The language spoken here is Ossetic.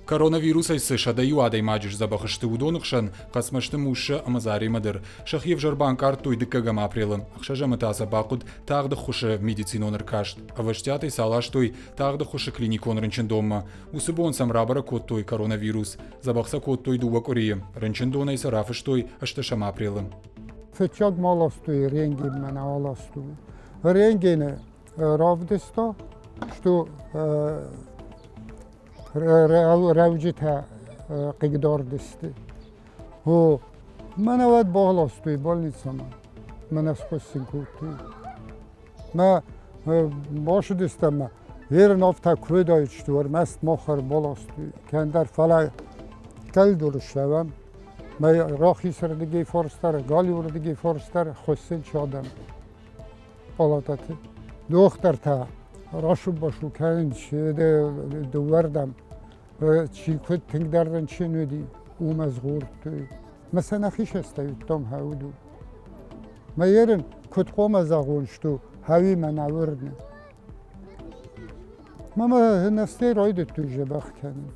Коронавирусӕй цы 101 адӕймаджы сдзӕбӕх сты, уыдоны хсӕн Хъӕцмӕзты Муссӕ ӕмӕ Заремӕ дӕр сӕхи ӕвзӕр банкъардтой дыккӕгӕм апрелы. Ӕхсӕзӕмы та сӕ бахъуыд тагъд ӕххуысы медицинон ӕркаст. Ӕвӕстиатӕй сӕ аластой тагъд ӕххуысы клиникон рынчындонмӕ. Уыцы бон сӕм рабӕрӕг кодтой коронавирус. Дзӕбӕх сӕ кодтой дыууӕ къуырийы. Рынчындонӕй сӕ рафыстой ӕстӕсӕм апрелы. Фыццаг ма ластой рентгенмӕ нӕ аластой. Рентгены равдыста, что рӕуджытӕ хъыгдард сты. О, мӕнӕ уӕд баластой больницӕмӕ, мӕнӕ схуыссын кодтой. Мӕ бацыдыстӕм ӕмӕ ерын афтӕ куыдаид, что ӕрмӕст мах ӕрбаластой кӕндӕр, фӕлӕ кӕлдур ссӕуӕм. Мӕ рахисырдыгӕй фарс дӕр, галиуырдыгӕй фарс дӕр хуыссын адӕм палатӕты. Дохтыртӕ расу-басу кӕнынц дыууӕрдӕм. Чи куыд тынгдӕр рынчын уыди, уымӕ згъордтой. Мӕ сӕ нӕхи сӕстӕйдтам хауду. Мӕ ерын куыд хъуамӕ зӕгъон, что хауи мӕ нӕ уырны. Мӕ мӕ нӕстӕй райдыдтой дзӕбӕх кӕнын.